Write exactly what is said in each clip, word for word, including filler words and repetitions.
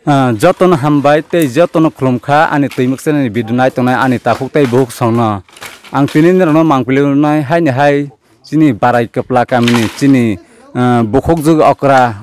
Ah, jotono hambai tei jotono khulumkha ani twimwk channel ni video nai tongnai ani takhuk tei bukhuk songno. Ang tini norokno mangpili rwnai haini hai chini Barai Kwpla kamini chini, ah, bukhukjwk okra,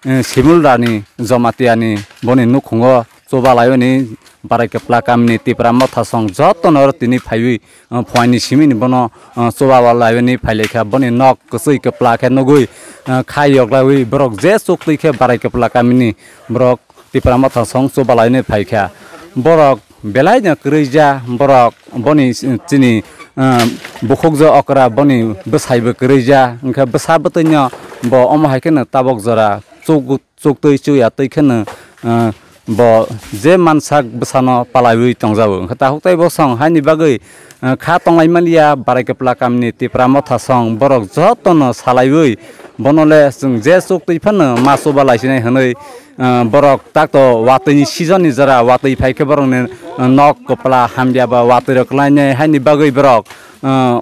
eh, Simul Rani Jamatia ni boni nukhungo chubalaiwi ni Barai Kwpla kamini Tipra Motha song jotono oro tini phaiwi, ah, phuaini simini bono, ah, chubalaiwi ni phailaikha boni nok kwchwi kwpla khe nugwi, ah, kha yoklaiwi borok je chuktwi khe Barai Kwpla kamini borok Tipra Motha song chubalaiwi ni phaikha. Borok belaino kwrwija, borok boni chini, ah, bukhukjwk okra boni bwsaibo kwrwija, hwnkhe bwsa bwtwino bo omo hai kheno tabok jora chuk-, chuktwi chuya twi kheno, ah, bo je mansak bwsano palaiwi tongjago. Hwnkhe takhuk tei bosong haini bagwi, ah, kha tonglai manliya Barai Kwpla kamini Tipra Motha song borok jotono salaiwi bono le chwng je chuktwi phano ma chubalaisinai hwnwi, ah, borok takto watwi ni season ni jora watwi phai khe borokni, ah, nok kwpla hamya ba watwi rok kwlainai haini bagwi borok, ah,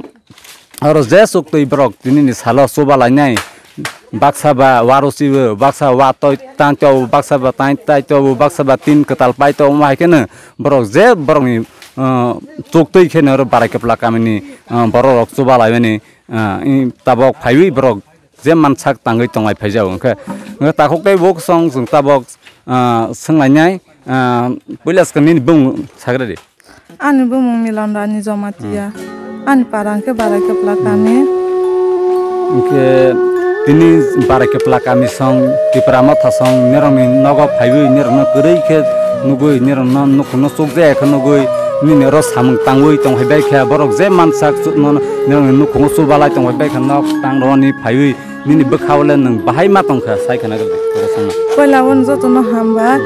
oro je chuktwi borok tini ni salo chubalainai baksa ba warusibo baksa watwi tangto baksa ba tang taito baksa ba tin kwtal paito omo hai kheno borok je borokni, ah, chuktwi kheno oro Barai Kwpla kamini, ah, borok rok chubalaimani, ah, tabok phaiwi borok je mansak tangwi tonglai phaijago. Hwnkhe, hwnkhe takhuk tei bukhuk song chwng tabok, ah, swnglainai, ah, puila swkang nini bumung sagra di. Ani bumung Milon Rani Jamatia. Hmm. Ani para hwnkhe Barai Kwpla kami. Hwnkhe tini Barai Kwpla kami song Tipra Motha song nirokni nogo phaiwi nirokno kwrwi khe nugwi nirokno nukhungno chukjaya khe nugwi nini oro samung tangwi tongphai bai kha borok je mansak chukno nirokni nukhungo chubalai tongphai bai kha nok tang roni phaiwi nini bwkha o le nwng bahai ma tongkha sai khna gede oro songno. Poila o jotono hambai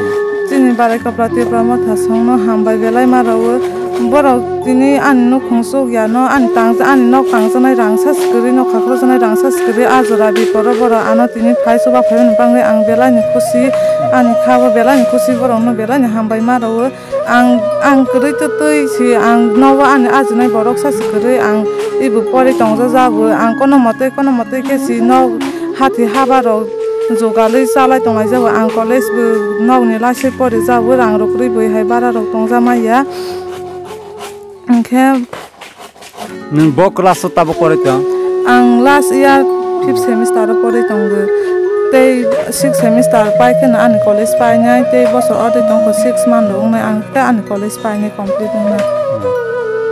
chini Barai Kwpla Tipra Motha songno hambai belai ma rwo borok tini ani nukhung chukya no ani tang ani nok tangjaknai rangsa swkirwi nok khakhro jaknai rangsa swkirwi a jora biporo borok ano tini phai chuba phai mani bagwi ang belai ni khusi ani kha o belai ni khusi borok no belai ni hambai ma rwo. Ang, ang kwrwi twtwi si ang nogo ani ajinai borok sa si kwrwi ang ibu pori tongjajago ang kono motwi kono motwi khe si nog hathi haba rok jogalwi chalai tonglaijao ang college bo nogni last se porijago rang rok kwrwi bo hai bara rok tongja maya hwnkhe. Nwng bo class o tabuk pori tong? Ang last year fifth semester o pori tongo. Tei sixth semester pai kheno ani college painai, tei bosor ordek tongkha six month rok wngnai, ang khe ani college painai complete wngnai.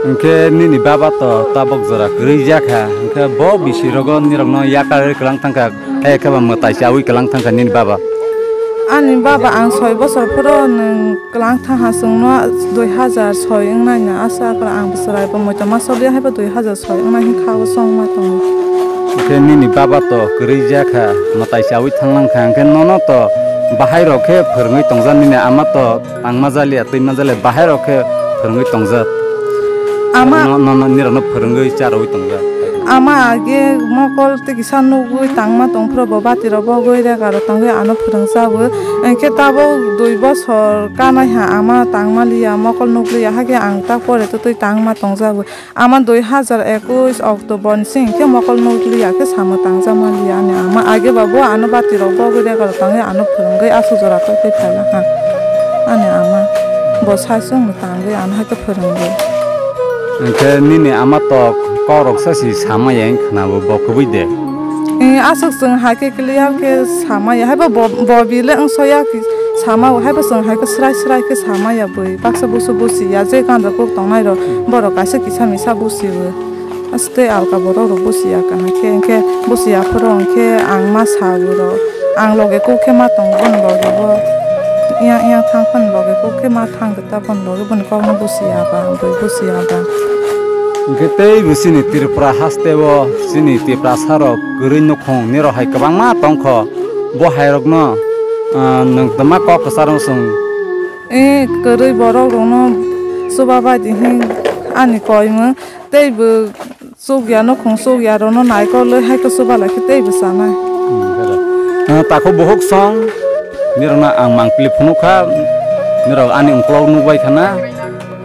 Hwnkhe nini baba to tabuk jora kwrwi jakha, hwnkhe bo bisi rogo nirokno yakarwi kwlang thangkha, hai khe ba mwtai chawi kwlang thangkha nini baba? Ani baba ang soi bosor phuru nwng Kwlang thangha chwngno dui hazar soi wngnai no aswk, ang bwswrai bo moito ma soli hai bo dui hazar soi wngnai hwn kha o chwng ma tongo. Hwnkhe nini baba to kwrwi jakha, mwtai chawi thanglang kha, hwnkhe nono to bahai rok khe phwrwngwi tongjak, nini ama to tangma jaliya, twima jaliya, bahai rok khe phwrwngwi tongjak. Ama no, no, no, nirokno phwrwngwi charwi tongjak. Ama age mokol tei kisa nugwi tangma tongphuru bo bati rok bogwi rega rok tangwi ano phwrwngjago. Hwnkhe tabuk dui bosor kanaiha ama tangmaliya, mokol nukliya, hakhe ang tak pore twtwi tangma tongjago. Ama dui hazar ekwis October ni sing khe mokol nukliya khe samung tangjakmaliya ani ama. Age ba bo ano bati rok bogwi rega rok tangwi ano phwrwngwi aswk jora tongwi phailakha ani ama. Bo saichung tangwi ano hai khe phwrwngwi. Hwnkhe nini ama tok kokrok sa si samaya wng khna bo, bo kubui de? Eh, aswk chwng hai khe clear khe samaya, haibo bo, bo bile wng soya khe sama o, haibo chwng hai khe srai srai khe samaya bui, baksa busu busi ya, je ganja kuk tongnai rok, borok kaisa kisa misa busi o, aste alka borok rok busi ya kaham khe, hwnkhe busi ya phuru hwnkhe ang ma sa o rok, ang loge kuk khe ma tongo, boni loge bo yang yang thang phano loge kuk khe ma thang. Tabon logi boni kokno busiya ba, bui busiya ba. Hwnkhe tei bo chini Tripura haste o chini Tiprasa rok kwrwi nukhung nirok hai kwbangma tongkho. Bo hai rokno, ah, nwng twma kok kwcharo chwng. E kwrwi borok rokno chuba bai di hwn ani koimwng tei bo. Chukya nukhung chukya rokno naikolwi hai khe chuba lai khe teibo chanai. Hmm, ah, takhuk bukhuk song nirokno ang mangpili phunukha, nirok ani ukolog nukbai khana,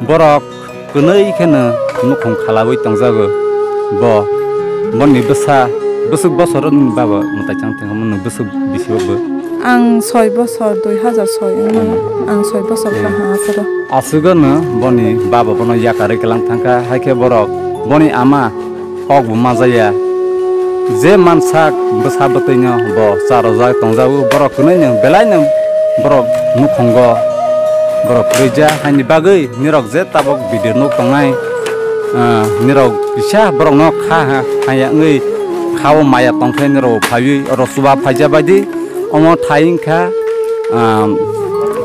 borok kwnwi kheno nukhung khalaiwi tongjago. Bo, boni bwsa, bwswk bosor ni baba mwtai chang tongmani bwswk bisi o bo. Ang soi bosor, dui hazar soi wngmano. Ang soi bosor kha ha aswk. Aswk no boni baba bono yakarwi kwlang thangkha, hai khe borok boni ama kok bo majaya. Je mansak bwsa bwtwi no bo charwjak tongjago, borok kwnwi no belai no borok nukhungo borok kwrwija, haini bagwi nirok je tabok video nuk tongnai, ah, nirok kisa borokno kha ha, haya wngwi kha-o maya tongkhe nirok phaiwi oro chuba phaija baidi omo thai wngkha, ah,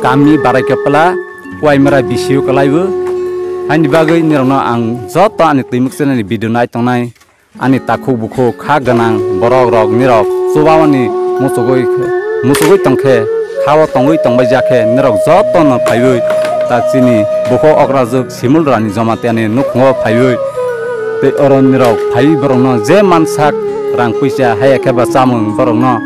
kami Barai Kapla, Kuaimara bisio kwlaibo. Haini bagwi nirokno ang joto ani Twimuk channel ni video nai tongnai, ani takhuk bukhuk kha gwnang borok rok nirok chubamani muchugwi, muchugwi tongkhe, khao tongwi tongbai jakhe nirok jotono phaiwi ta chini bukhuk okrajwk Simul Rani Jamatia ni nukhungo phaiwi tei oro nirok phaiwi borokno je mansak rang puisa haya khe ba chamung borokno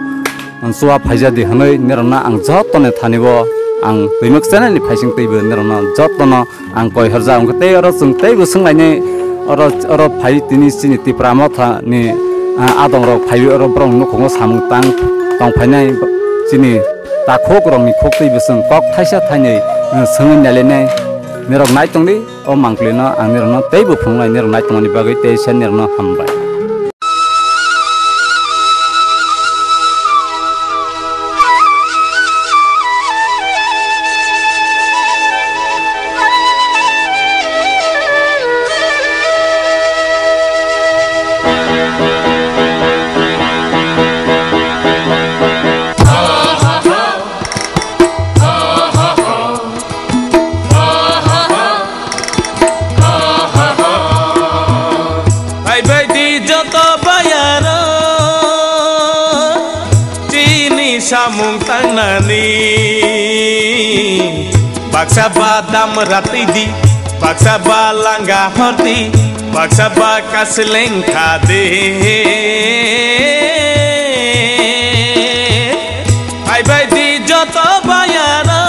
chuba phaijadi hwnwi nirokno ang jotono thanibo ang Twimuk channel ni phaising twibo nirokno jotono ang koi horjak, hwnkhe tei oro chwng teibo swnglainai, oro, oro phai tini chini Tipra Motha ni, ah, adong rok phaiwi oro borok nukhungo samung tang tong phainai, chini takhuk rokni khuk twibo chwng kok thaisa thainwi, ah, swngwi nailainai, nirok nai tongdi o mangpili no ang nirokno teibo phunuknai, nirok nai tongmani bagwi teisa nirokno hambai. Phaibai di joto bayaro, chini samung tangnani. Baksa ba dam ratwi di, baksa ba langa hordi, baksa ba kasleng khade. Phaibai di joto bayaro,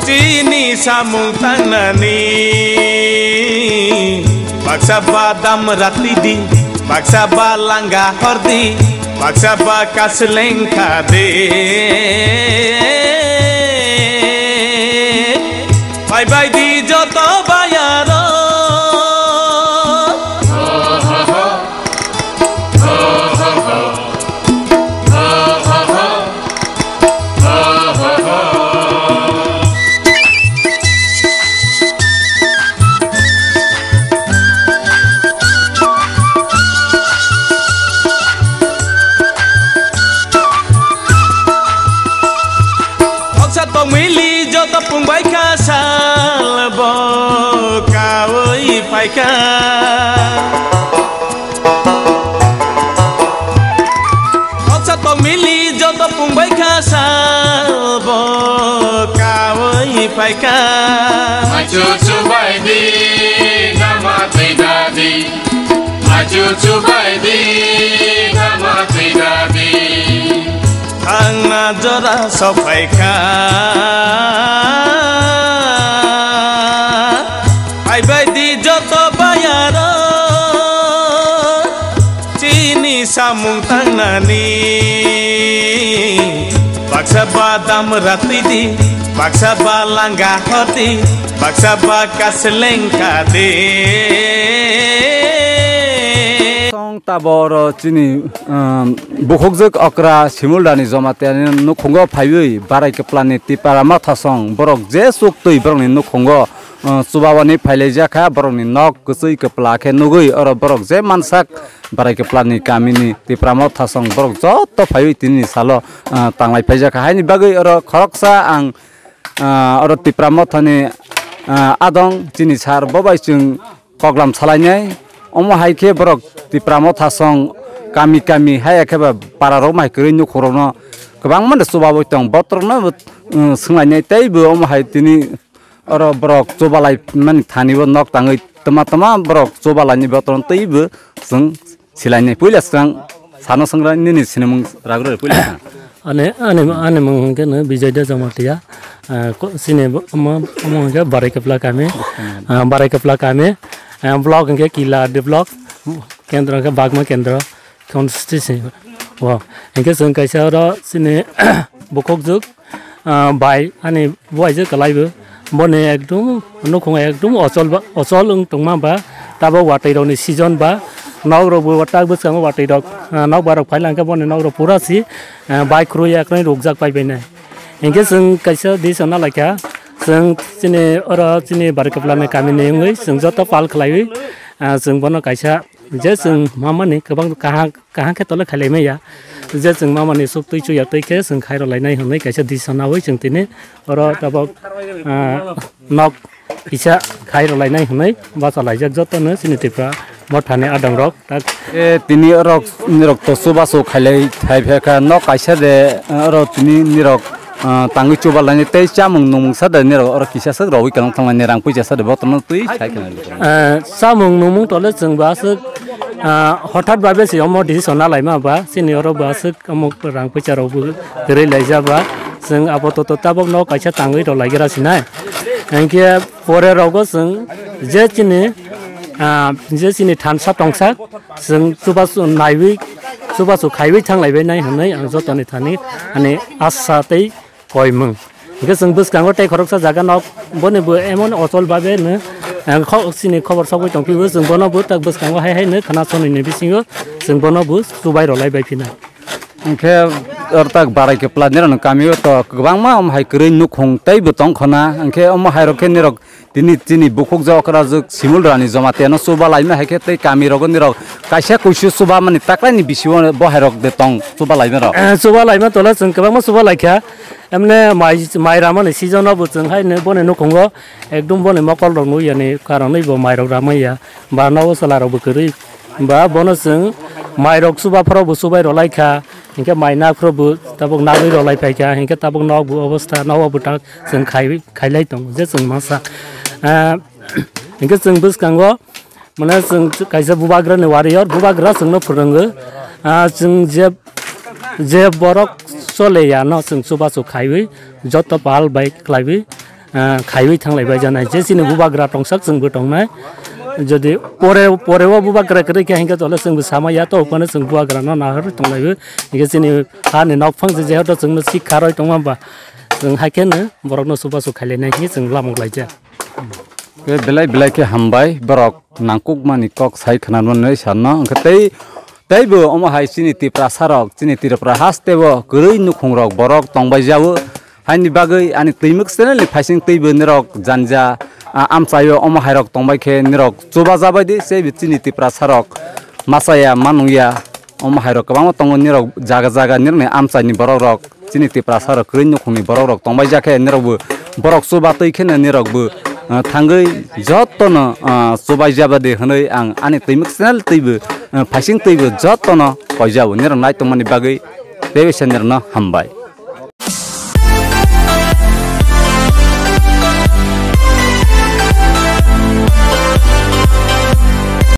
chini samung tangnani. Baksa ba dam ratwi di, baksa ba langa hordi, baksa ba kasleng khade. Phaibai di joto bayaro. Noksa tongmili joto pungbai kha sal bo kaui phaikha. Noksa tongmili joto pungbai kha sal bo kaui phaikha. Achu chubai di, dama twi dadi. Achu chubai di, dama twi dadi. Thangna jora sophaikha. Phaibai di joto bayaro, chini samung tangnani. Baksa ba dam ratwi di, baksa ba langa hordi, baksa ba kasleng khade. Song tabo oro chini, um, bukhukjwk okra Simul Rani Jamatia ni nukhungo phaiwi Barai Kwplani Tipra Motha song borok je chuktwi borokni nukhungo, uh, chubawani phailaijak kha, borokni nok kwchwi kwpla khe nugwi oro borok je mansak Barai Kwplani kamini Tipra Motha song borok joto phaiwi tinini salo, uh, tanglai phaijak kha. Haini bagwi oro khoroksa ang, uh, oro Tipra Mothani, uh, adong chini sar bo bai chwng koklam salainai. Omo hai khe borok Tipra Motha song kami kami haya khe ba para rok mai kwrwi nukhung rokno kwbangma de chubawi tong. Botrokno, uh, swnglainai tei bo omo hai tini oro borok chubalai mani thani bo nok tangwi tama tama borok chubalaini botrok tei bo chwng silainai. Puila swkang sano swngra nini sinimung ragre puila. Ani, ani, ani mung hwnkhe no Bijoy Dejamatia. Ah, ko-, sini bo-, omo, omo hwnkhe Barai Kwpla kami. Ah, Barai Kwpla kami. Ah, block hwnkhe Kila de block. Kendro hwnkhe Bagma Kendro constituency. O, hinkhe chwng kaisa oro chini bukhukjwk, ah, bai ani buaijwk kwlaibo. Boni ekdum nukhung ekdum ochol ba, ochol wng tongma ba, tabok watwi rokni season ba, nok rokbo tak bwskango watwi rok, ah, nok barok phai langkhe boni nok rok pura si, ah, bai khurui yaknai rukjak pai bainai. Hinkhe chwng kaisa di sana laikha, chwng chini oro chini Barikwplani kamini wngwi chwng joto pal khlaiwi, ah, chwng bono kaisa je chwng mamani kwbang kaham kaham khe tole khailai maya. Je chwng mamani suk twi chuya twi khe chwng khairok lainai hwnwi kaisa disa naui chwng tini oro tabok, ah, nok kisa khairok lainai hwnwi bacha laijak jotono chini Tripura mothani adongrok. Tak e tini orok nirok to chubachu khailai thai phaikha nok kaisa de, oro tini nirok ah, tangwi chuba lainai tei chamung nungmung sa de nirok oro kisa swk rogwi kanang thanglainai rang puisa sa de botorno twi sai khna. Ah, chamung nungmung tole chwng ba swk, ah, hothat babe se omo decision na laima ba chini oro ba swk omo rang puisa rok bo kwrwi laija ba chwng apato to tabok no kaisa tangwi rok laigra sinai. Hinkhe pore rogo chwng je chini, ah, je chini thansa tongsa chwng chubachu naiwi, chubachu khaiwi thanglaibai nai hwnwi ang jotoni thani ani asa tei koimung. Hinkhe chwng bwskango tei khoroksa jaga nok boni bo emon ochol babe no, ang kho-, chini khobor sogwi tongphio, chwng bono bo tak bwskango hai hai no khna sonini bisingo chwng bono bo chubai rwlai bai phina. Hinkhe oro tak Barai Kwpla nirokni kamio to kwbangma omo hai kwrwi nukhung tei bo tong khona, hinkhe omo hai rok khe nirok tini chini bukhuk jokra jwk Simul Rani Jamatia no chuba laima hai khe tei kami rogo nirok kaisa kuisu chuba mani taklaini bisio bo hai rok de tong chuba laima rok. Eh, chuba laima tola chwng kwbangma chuba laikha. Emne mai, mai ramani season o bo chwng hai ne boni nukhungo ekdum boni mokol rok nui yani karon nui bo mai rok ramai ya. Ba nogo chwla rok bo kwrwi. Ba bono chwng mai rok chuba phoro bo chubai rok laikha. Hinkhe mai nak phoro bo tabuk nagwi rok lai phaikha. Hinkhe tabuk nok bo obostha nogo bo tak chwng khai, khailai tongo je chwng masa. Ah, hinkhe chwng bwskango mane chwng kaisa bubagrani warrior, bubagra chwngno phwrwngo. Ah, chwng je, je borok chole ya no chwng chubachu khaiwi joto pal bai khlaiwi, ah, khaiwi thanglaibai janai. Je chini bubagra tongsak chwngbo tongnai. Jodi pore, pore o bubagra kwrwi khe hinkhe tole chwngbo sama ya to, phano chwng bubagrano nahar tonglaibo. Hinkhe chini hani nokphang je jehoto chwngno sikha roi tongma ba chwng haikheno borokno chubachu khailainai hinwi chwng lamuk laijak. Khe belai belai khe hambai, borok nangkukmani kok sai khwnanani sanno. Hwnkhe tei, teibo omo hai chini Tiprasa rok, chini Tripura haste o kwrwi nukhung rok borok tongbai jao. Haini bagwi ani Twimwk channel ni phaising teibo nirok janja, a, amchaio omo hai rok tongbai khe nirok chuba jabai di, teibo chini Tiprasa rok machaya manung ya. Omo hai rok kwbangma tongo, nirok jaga jaga nirokni amchaini borok rok, chini Tiprasa rok kwrwi nukhungni borok rok tongbai jakhe nirok bo borok chuba twi kheno nirok bo, ah, thangwi jotono, ah, chubai jaba de hwnwi ang ani Twimwk channel twibo, ah, phaising twibo jotono koijao nirok nai tongmani bagwi teibo se nirokno hambai.